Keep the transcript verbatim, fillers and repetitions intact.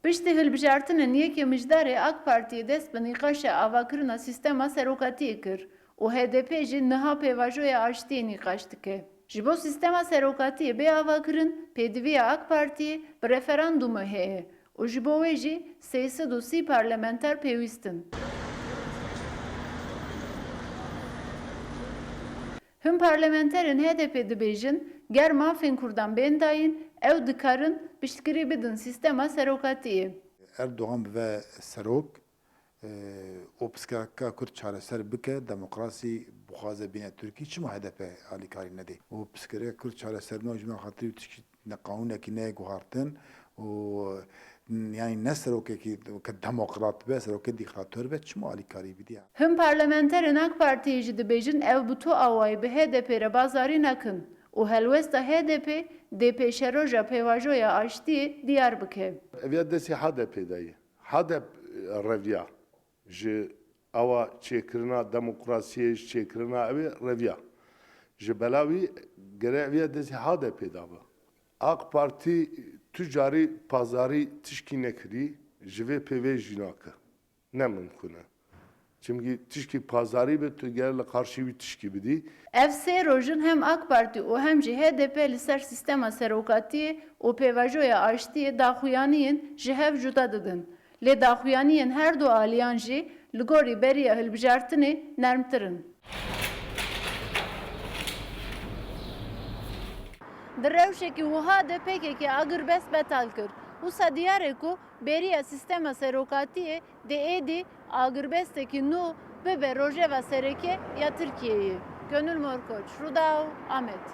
Piştî hilbijartinên yekê Mijdarê, AK Partiyê dest bi nîqaşa avakirina sîstema serokatiyê kir û H D P jî niha pêvajoya aştiyê nîqaş dike. Ji bo sîstema serokatiyê bê avakirin, pêdiviya AK Partiyê bi referandumê heye û ji bo wê jî sê sed û sî parlamenter pêwîst in. Hin parlamenterên H D P dibêjin, ger mafên Kurdan bên dayîn, ew dikarin piştgirî bidin sîstema serokatiyê. Erdogan bibe serok, e, û pirsgirêka Kurd çareser bike, demokrasî bixwaze bîne Tirkî, çima H D P alîkarî nedê? Û pirsgirêka Kurd çareser nabin, ji me xatirî tişkî ne qanûnekî neyê guhartin û, yanî ne serokekî ke demokrat be, serokê dîktator be, çima alîkarî bidî? Hin parlamenterên AK Partiyê jî dibêjin, ew bi tu awayî bi H D P re bazarî nakin û helwesta H D P dê pêşeroja pêvajoya aştiyê diyar bike. Ev ya destê H D P de ye. H D P reviya ji awa çêkirina demokrasiyê, ji çêkirina ew ê reviya. Ji bela wî gere ev ya destê H D P de be. AK Partî tu carî pazarî tişkî nekirî, ji vê pê vê jî nake. Ne mimkun e. Çimkî tişkî pazarî be, tu gere li qarşî wî tişkî bidî. Ev sê roj in hem AK Partî û hem jî H D P li ser sîstema serokatiyê û pêvajoya aştiyê daxuyaniyên ji hev cuda didin. Lê daxuyaniyên her du aliyan jî li gorî beriya hilbijartinê nermtir in. Di rewşekî wiha de P K K agirbest betal kir. Wisa diyar e ku beriya sîstema serokatiyê dê êdî agirbestekî nû bibe rojeva sereke ya Tirkiyeyê. Gönül Morkoç, Rûdaw, Amed.